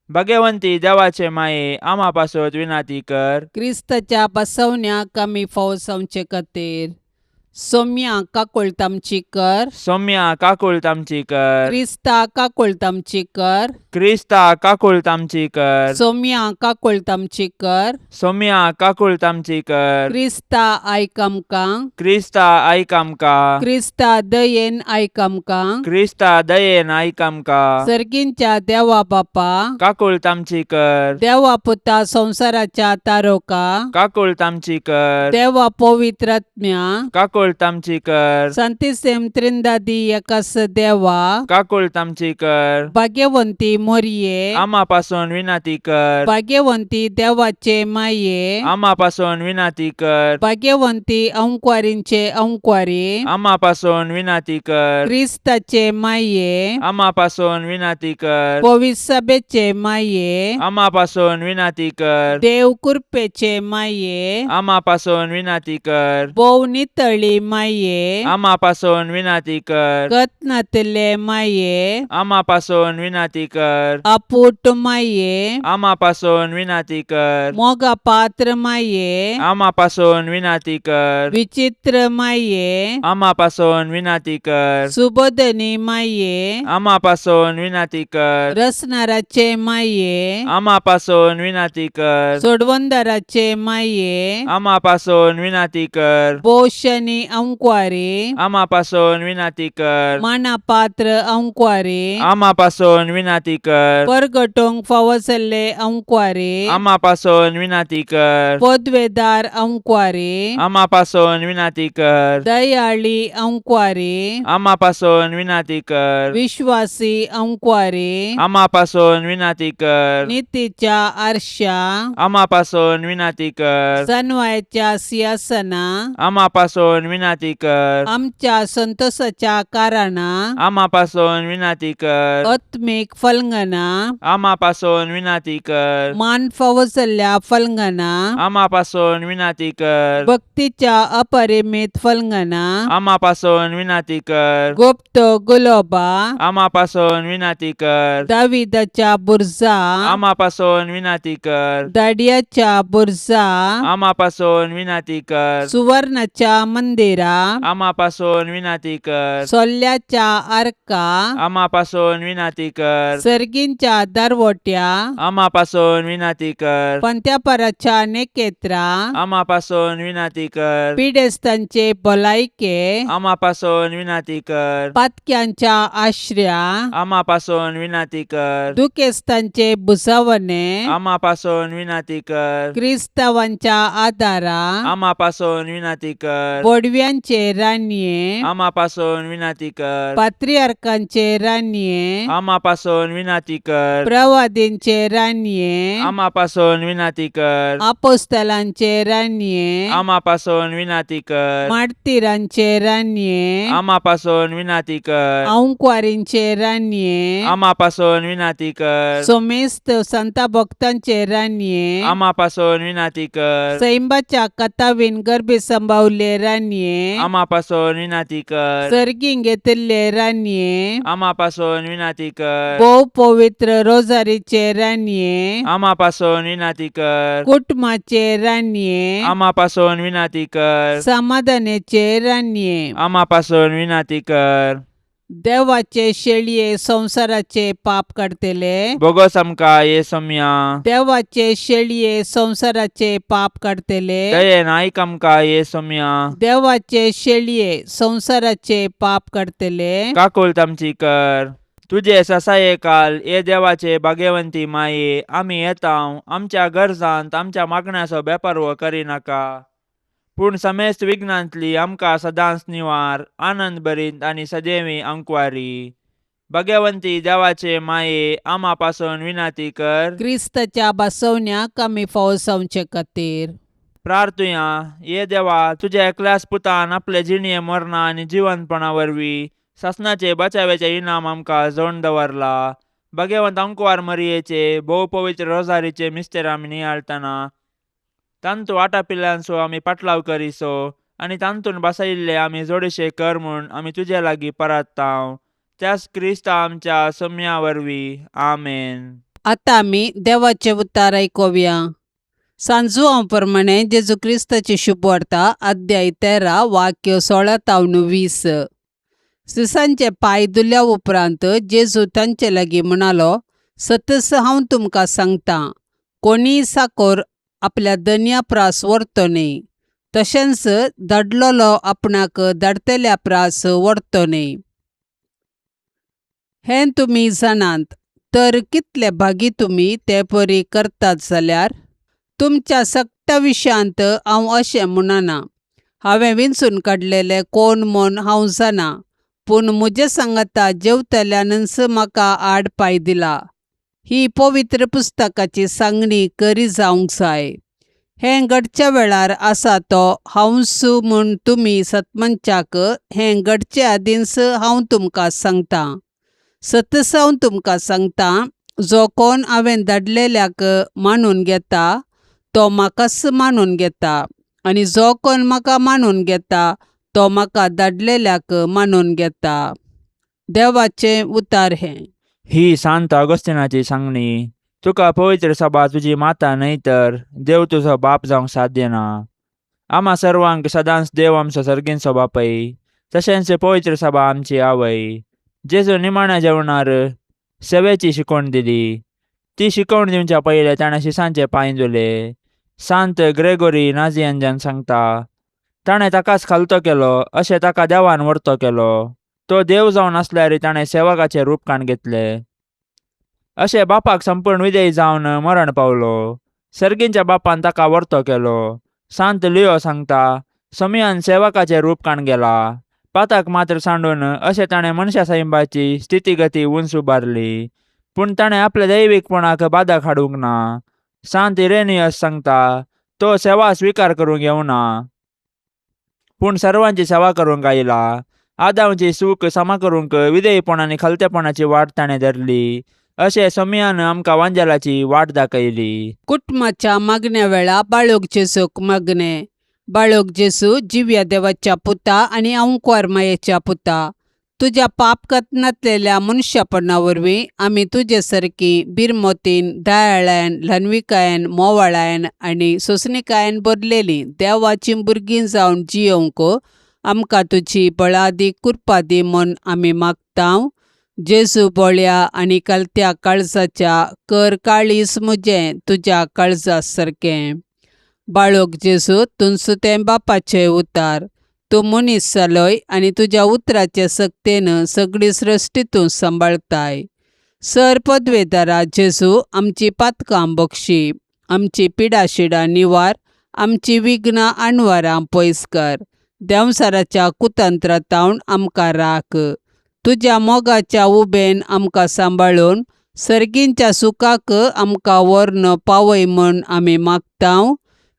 भाग्यवंती देवाचे माये, आमा पासत विनाती कर. क्रिस्ताच्या बसवण्याक आमी फावो जावचे खातीर सोम्या काकुळट आमची कर. सोम्या काकुळट आमची कर. क्रिस्ता काकुळट आमची कर. क्रिस्ता काकुळट आमची कर. सोम्या काकुळट आमची कर. सोम्या काकुळट आमची कर. क्रिस्ता आयक आमकां. क्रिस्ता आयक आमकां. क्रिस्ता दयेन आयक आमकां. क्रिस्ता दयेन आयक आमकां. सर्गींच्या देवा बापा, काकुळट आमची कर. देवा पुता संवसाराच्या तारोका, काकुळट आमची कर. देवा पवित्र आत्म्या, काकुळट काकुळट आमची कर. सांतिसेम त्रिंदादी एकास देवा, काकुळट आमची कर. भाग्यवंती मोरये, आमा पासून विनंती कर. भाग्यवंती देवाचे माये, आमा पासून विनंती कर. भाग्यवंती अंकवारींचे अंकवारी, आमा पासून विनंती कर. क्रिस्ताचे माये, आमा पासून विनंती कर. पविसभेचे माये, आमा पासून विनंती कर. देव कृपेचे माये, आमा पासून विनंती कर. भोव नितळी माये, आमा पासून विनंती कर. गतनातले माये, आमा पासून विनंती कर. अपूट माये, आमा पासून विनंती कर. मोगा पात्र माये, आमा पासून विनंती कर. विचित्र माये, आमा पासून विनंती कर. सुबोधनी माये, आमा पासून विनंती कर. रसनाराचे माये, आमा पासून विनंती कर. सोडवंदाराचे माये, आमा पासून विनंती कर. पोषणी अंकवारी, आमा पासून विनंती कर. मानापात्र अंकवारी, आमा पासून विनंती कर. परगटोंक फावो जाल्ले अंकवारी, आमा पासून विनंती कर. पदवेदार अंकवारी, आमा पासून विनंती कर. दयाळी अंकवारी, आमा पासून विनंती कर. विश्वासी अंकवारी, आमा पासून विनंती कर. नितीच्या आरशा, आमा पासून विनंती कर. सनवायच्या सिंहासना, आमा पासून विनंती कर. आमच्या संतोषाच्या कारणा, आमा पासून विनंती कर. आत्मीक फलंगना, आमा पासून विनंती कर. मान फावो जाल्ल्या फलंगना, आमा पासून विनंती कर. भक्तीच्या अपरिमित फलंगना, आमा पासून विनंती कर. गुप्त गुलोबा, आमा पासून विनंती कर. दाविदाच्या बुरजा, आमा पासून विनंती कर. दाडियाच्या बुरजा, आमा पासून विनंती कर. सुवर्णाच्या मंदिरा, आमा पासून विनंती कर. सोल्ल्याच्या आर्का, आमा पासून विनंती कर. सर्गींच्या दरवट्या, आमा पासून विनंती कर. पंत्यापराच्या नेकेत्रा, आमा पासून विनंती कर. पिडेस्तांचे भलायके, आमा पासून विनंती कर. पातक्यांच्या आश्र्या, आमा पासून विनंती कर. दुखेस्तांचे भुजावणे, आमा पासून विनंती कर. क्रिस्तावांच्या आदारा, आमा पासून विनंती कर. बोडव्यांचे रानये, आमा पासून विनंती कर. पात्रियार्कांचे रानये, आमा पासून विनंती कर. प्रवादींचे रानये, आमा पासून विनंती कर. आपोस्तलांचे रानये, आमा पासून विनंती कर. मार्तिरांचे रानये, आमा पासून विनंती कर. अंकवारींचे रानये, आमा पासून विनंती कर. सोमेस्त संता भक्तांचे रानये, आमा पासून विनंती कर. सैंबाच्या कथावीन गर्भी संभावले रानये, आमा पासून विनंती कर. सर्गीं घेतिल्ले रानये, आमा पासून विनंती कर. भोव पवित्र रोजारीचे रानये, आमा पासून विनंती कर. कुटुंबाचे रानये, आमा पासून विनंती कर. समाधानाचे रानये, आमा पासून विनंती कर. देवाचे शेळये संवसाराचे पाप काडटले, बोगस आमकां ये सोम्या. देवाचे शेळये संवसाराचे पाप काडटले, दयेन आयक आमकां ये सोम्या. देवाचे शेळये संवसाराचे पाप काडटले, काकुळट आमची कर. तुजे ससाये काल ये देवाचे भाग्यवंती माये, आमी येता आमच्या गरजांत आमच्या मागण्याचो बेपर्व करिनाका, पूण समेस्त विघ्नांतली आमकां सदांच निवार, आनंद भरीत आनी सदैवी अंकवारी. भाग्यवंती देवाचे माये, आमा पासून विनंती कर. क्रिस्ताच्या बसवण्याक आमी फावो जावचे खातीर. प्रार्थुया. ये देवा, तुज्या एकल्याच पुतान आपले जिणये मरणा आनी जिवंतपणा वरवीं सासणाचे बचाव्याचे इनाम आमकां जोडून दवरला. भाग्यवंत अंकवार मरियेचे भोव पवित्र रोजारीचे मिस्तेर आमी नियाळतना तांतू आटापिल्ल्यांचो आमी पाटलाव करिसो आनी तांतून बसयिल्ले आमी जोडीशे कर म्हूण आमी तुजे लागीं परत्तांव, त्याच क्रिस्ता आमच्या सोम्या वरवीं. आमेन. आतां आमी देवाचें उतार आयकुया. सांजुआं प्रमाणे जेजू क्रिस्ताची शुभवार्ता, अध्याय 13, वाक्य 16 तावन 20. सिसांचे पांय धुल्या उपरांत जेजू तांचे लागीं म्हणालो, सतस हांव तुमकां सांगता, कोणीय साकोर आपल्या दनया प्रास व्हरतो न्हय, तशेंच धाडलेलो आपणाक धाडटल्या प्रास व्हरतो न्हय. हें तुमी जाणात, तर कितले भागी तुमी ते परी करतात जाल्यार? तुमच्या सगळ्या विशयांत हांव अशें म्हणना. हांवें विंचून काडलेले कोण म्हूण हांव जाणा, पूण म्हजे सांगाता जेवतल्यानच म्हाका आड पांय दिला. ही पवित्र पुस्तकाची सांगणी खरी जावंक जाय. हें घडच्या वेळार आसा तो हांवच म्हूण तुमी सतमनच्याक हें घडचे आदींच हांव तुमकां सांगतां. सतच हांव तुमकां सांगतां, जो कोण हांवें धाडलेल्याक मानून घेता तो म्हाकाच मानून घेता, आनी जो कोण म्हाका मानून घेता तो म्हाका धाडलेल्याक मानून घेता. देवाचें उतार हें. ही सांत ऑगस्टिनाची सांगणी. तुका पवित्र सभा तुजी माता न्हय तर देव तुजो बाप जावंक साध्य ना. आम्हा सर्वांक सदांच देव आमचो सर्गींचो बापय, तशेंच पवित्र सभा आमची आवय. जेजू निमाण्या जेवणार सेवेची शिकवण दिली. ती शिकवण दिवच्या पयलें ताणें शिसांचे पांय धुले. सांत ग्रेगोरी नाझियंजान सांगता, ताणें ताकाच खालतो केलो अशें ताका देवान वर्तो केलो. तो देव जावन आसल्यार ताणें सेवकाचें रूप काण घेतलें. अशें बापाक संपूर्ण विजयी जावन मरण पावलो. सर्गींच्या बापान ताका वर्तो केलो. सांत लियो सांगता, समियान सेवकाचें रूप काण गेला, पाताक मात्र सांडून अशें ताणें मनशा सैंबाची स्थितीगती उंच उबारली, पूण ताणें आपल्या दैवीकपणाक बादक हाडूंक ना. सांत इरेनियस सांगता, तो सेवा स्विकार करूंक येवना, पूण सर्वांची सेवा करूंक आयला. आदांवची सूख समा करूंक विधेयपण आनी खालतेपणाची वाट ताणें धरली. अशें सोमियान आमकां वांजेलाची वाट दाखयली. कुटुंबाच्या मागण्या वेळा बाळोक जेजूक मागणें. बाळोक जेजू, जिव्या देवाच्या पुता आनी अंकुर मायेच्या पुता, तुज्या पाप कथनांतलेल्या मनशापणा वरवीं आमी तुजे सारकी बिरमोतीन, दयाळायन, ल्हानविकायेन, मोवाळायन आनी सोंसणिकायेन भरलेलीं देवाचीं भुरगीं जावन जियोवंक आमकां तुजी बळादी कृपा दी म्हूण आमी मागता. जेजू बोळ्या आनी कलत्या काळजाच्या, कर काळीज म्हजें तुज्या काळजा सारकें. बाळोक जेजू, तुमचो तें बापाचें उतार, तूं मनीस जालोय आनी तुज्या उतराचे सक्तेन सगळी सृश्टी तूं सांबाळताय. सर पदवेदारा जेजू, आमची पातकां बक्षी, आमची पिडाशिडां निवार, आमची विघ्नां आणवारां पयस कर, देंवसाराच्या कुतंत्रातावन आमकां राख. तुज्या मोगाच्या उबेन आमकां सांबाळून सर्गींच्या सुखाक आमकां व्हरून पावय म्हूण आमी मागता.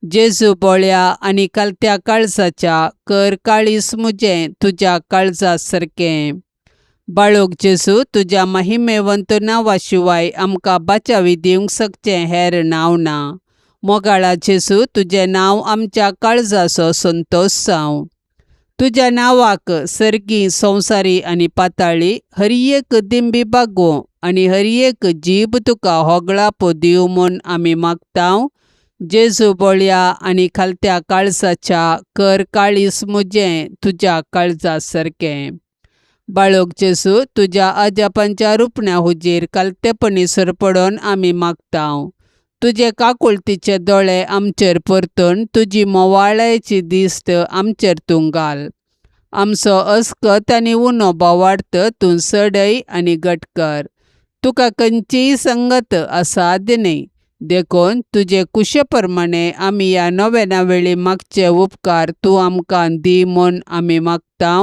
जेजू बोळ्या आनी कलत्या काळजाच्या, कर काळीज म्हजें तुज्या काळजा सारकें. बाळोक जेजू, तुज्या महिमेवंत नांवा शिवाय आमकां बाचावी दिवंक शकचें हेर नांव ना. मोगाळा जेजू, तुजें नांव आमच्या काळजाचो संतोश जावं. तुज्या नांवाक सर्गी, संवसारी आनी पाताळी हर एक दिंबी बागोवं आनी हर एक जीब तुका होगळापो दिवं म्हूण आमी मागता. जेजू बोळ्या आनी खालत्या काळजाच्या, कर काळीज म्हजें तुज्या काळजा सारकें. बाळोक जेजू, तुज्या अजापांच्या रुपण्या हुजीर कालतेपणी सरपडोन आमी मागता. तुजे काकुळतीचे दोळे आमचेर परतून तुजी मोवाळायची दिश्ट आमचेर तूं घाल. आमचो अस्कत आनी उणो भावार्थ तूं सडय आनी घट कर. तुका खंयचीय संगत असाध्य न्हय, देखून तुजे कुशे प्रमाणे आमी ह्या नव्याना वेळी मागचे उपकार तूं आमकां दी म्हूण आमी मागता.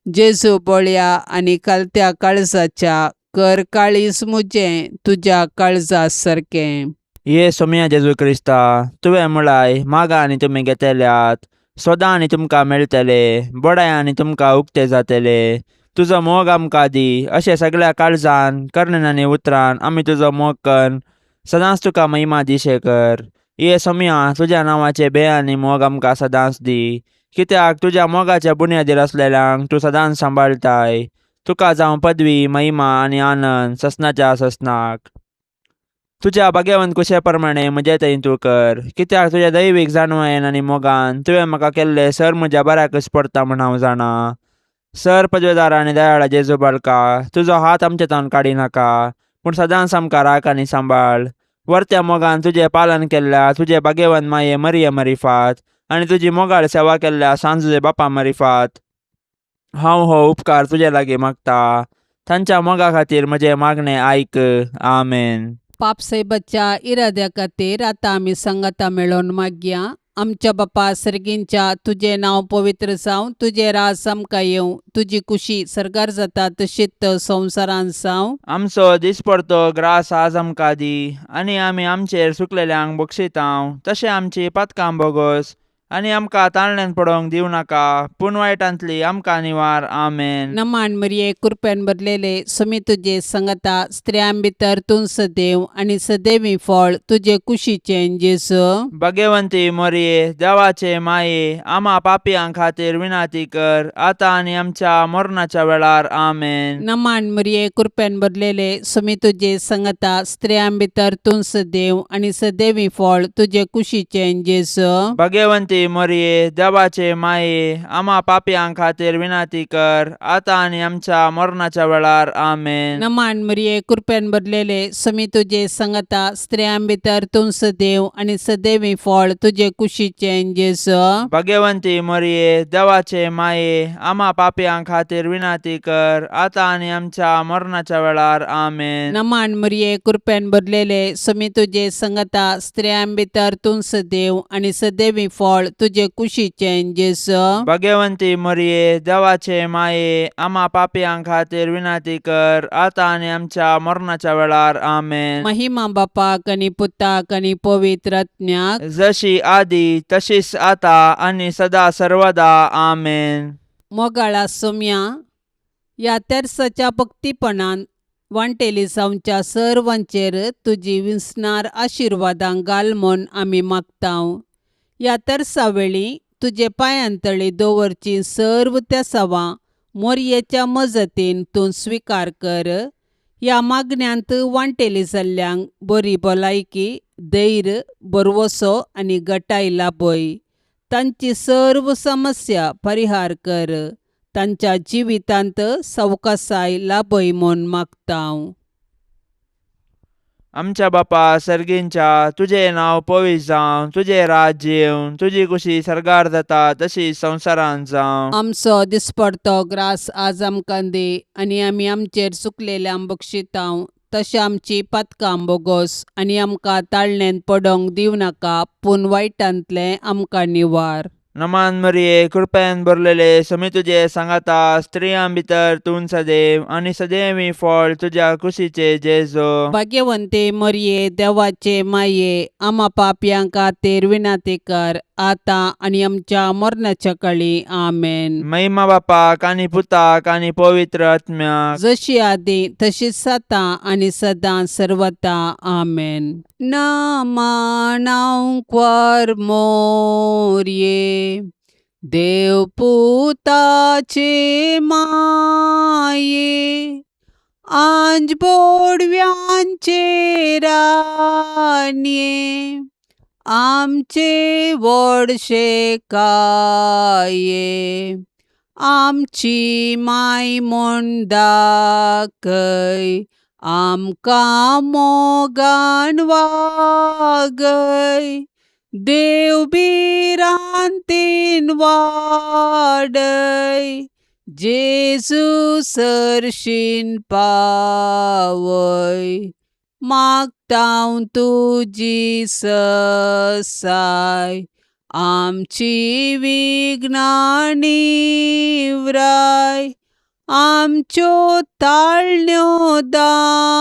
जेजू बोळ्या आनी कालत्या काळजाच्या, कर काळीज म्हजें तुज्या काळजा सारकें. ये सोमिया जेजू क्रिस्ता, तुवें म्हळाय, मागा आनी तुमी घेतल्यात, सोदा आनी तुमकां मेळटले, बडाय आनी तुमकां उक्ते जातले. तुजो मोग आमकां दी, अशें सगळ्या काळजान, करणेन आनी उतरान आमी तुजो मोग कन्न सदांच तुका महिमा दिशे कर. ये सोमिया, तुज्या नांवाचे बे आनी मोग आमकां सदांच दी, कित्याक तुज्या मोगाच्या बुन्यादीर आसलेल्यांक तूं सदांच सांबाळटाय. तुका जावं पदवी, महिमा आनी आनंद ससनाच्या ससनाक. तुज्या भाग्यवंत कुशे प्रमाणे म्हजे थंय तूं कर, कित्याक तुज्या दैवीक जाणवायेन आनी मोगान तुवें म्हाका केल्लें सर म्हज्या बऱ्याकच पडटा म्हूण हांव जाणा. सर पदवेदार आनी दयाळा जेजू बाळका, तुजो हात आमचे तावन काडी नाका, पूण सदांच आमकां राख आनी सांबाळ. वर्त्या मोगान तुजें पालन केल्ल्या तुजे भाग्यवंत माये मरिये मरिफात आनी तुजी मोगाळ सेवा केल्ल्या सांजुजे बापा मरिफात हांव हो उपकार तुजे लागीं मागता. तांच्या मोगा खातीर म्हजें मागणें आयक. आमेन. पापसाहेबाच्या इराद्या खातीर आतां आमी सांगाता मेळोवन मागया. आमच्या बापा सर्गींच्या तुजें नांव पवित्र जावं, तुजें राज आमकां येवं, तुजी कुशी सर्गार जाता तशीच संवसारांत जावं. आमचो दिसपडतो ग्रास आज आमकां दी आनी आमी आमचेर सुकलेल्यांक बक्षितांव तशें आमची पातकां बोगोस आनी आमकां ताळण्यान पडोवंक दिवं नाका पूण वायटांतली आमकां निवार. आमेन. नमान मरिये, कृपेन भरलेले, सुमी तुजे संगता, स्त्रियां भितर तूं सदैव आनी सदैवी फळ तुजे कुशीचें जेजू. भगवंती मोरये, देवाचे माये, आमा पापयां खातीर विनंती कर आतां आनी आमच्या मरणाच्या वेळार. आमेन. नमान मरिये, कृपेन भरलेले, सुमी तुजे संगता, स्त्रियां भितर तूं सदैव आनी सदैवी फळ तुजे कुशीचें जेजू. भगवंती मोरये, देवाचे माये, आमा पापयां खातीर विनंती कर आतां आनी आमच्या मरणाच्या वेळार. आमेन. नमान मरिये, कृपेन भरलेले, सुमी तुजे संगता, स्त्रियां भितर तूं सदैव आनी सदैवी फळ तुजे कुशीचें जेजू. भगवंती मोरये, देवाचे माये, आमा पापयां खातीर विनंती कर आतां आनी आमच्या मरणाच्या वेळार. आमेन. नमान मरिये, कृपेन भरलेले, सुमी तुजे संगता, स्त्रियां भितर तूं सदैव आनी सदैवी फळ तुजे कुशीचें जेजू. भगवंती मोरये, देवाचे माये, आमा पापयां खातीर विनंती कर आतां आनी आमच्या मरणाच्या वेळार. आमेन. महिमा बापाक आनी पुताक आनी पवित्र आत्म्याक, जशी आदी तशीच आता आनी सदा सर्वदा. आमेन. मोगाळा सोम्या, ह्या तेर्साच्या भक्तीपणान वांटेली जावच्या सर्वांचेर तुजी विसणार आशिर्वादां घाल म्हूण आमी मागतांव. ह्या तेर्सा वेळी तुजे पांयांतळी दवरची सर्व तेसावां मोरयेच्या मजतीन तूं स्विकार कर. ह्या मागण्यांत वांटेली जाल्ल्यांक बरी भलायकी, धैर्य, भरवसो आनी गटाय लाभय. तांची सर्व समस्या परिहार कर. तांच्या जिवितांत सवकासाय लाभय म्हूण मागतांव. आमच्या बापा सर्गींच्या, तुजें नांव पवित्र जावं, तुजें राज्य येवं, तुजी कुशी सर्गार जाता तशी संवसारांत जावं. आमचो दिसपडतो ग्रास आज आमकां दी आनी आमी आमचेर चुकलेल्यांक बक्षितांव तशें आमची पातकां बोगोस आनी आमकां ताळण्यांत पडोंक दिवं नाका पूण वायटांतलें आमकां निवार. नमान मरिये, कृपेन भरलेले, समी तुजे सांगाता, स्त्रियां भितर तूं सदैव आनी सदैवी फळ तुज्या कुशीचे जेजो. भाग्यवंते मरिये, देवाचे माये, आमा पापयां खातीर विनंती कर आतां आनी आमच्या मरणाच्या काळी. आमेन. महिमा बापाक आनी पुताक आनी पवित्र आत्म्याक, जशी आदी तशीच आतां आनी सदां सर्वता. आमेन. नमनांक्वर मोरये, देवपुताचे माये, आंज बोडव्यांचे रानये, आमचे व्हडशे काये, आमची माय म्हूण दाखय, आमकां मोगान वागय, देव भिरांतीन वाडय, जेजू सरशीन पावय, मागतांव तुजी ससाय, आमची विघ्नां निवराय, आमच्यो ताळण्यो दावंडय,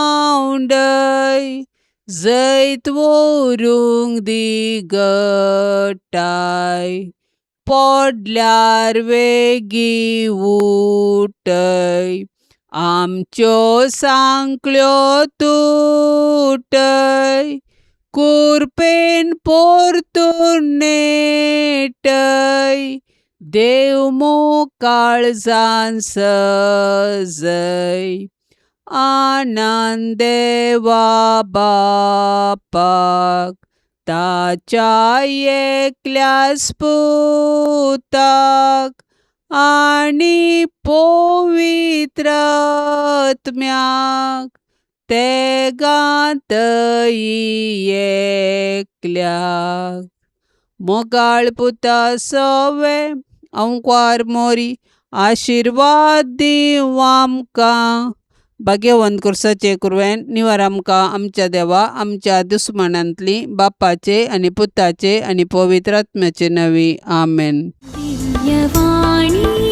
जैत व्हरूंक दी गटाय, पडल्यार वेगीं उठय, आमच्यो सांकळ्यो तुटय, कुरपेन परतून नेटय, देव काळजान सजय, आनंद देवा बापाक, ताच्या एकल्याच पुताक आनी पवित्र आत्म्याक, तेगांतय एकल्याक. मोगाळ पुता सवे अंकवार मोरी, आशिर्वाद दीवं आमकां. भाग्यवंत कुर्साचे कुरवेन निवार आमकां आमच्या देवा आमच्या दुस्मानांतली बापाचे आनी पुताचे आनी पवित्र आत्म्याचे नवी आमेन. दिव्यवाणी.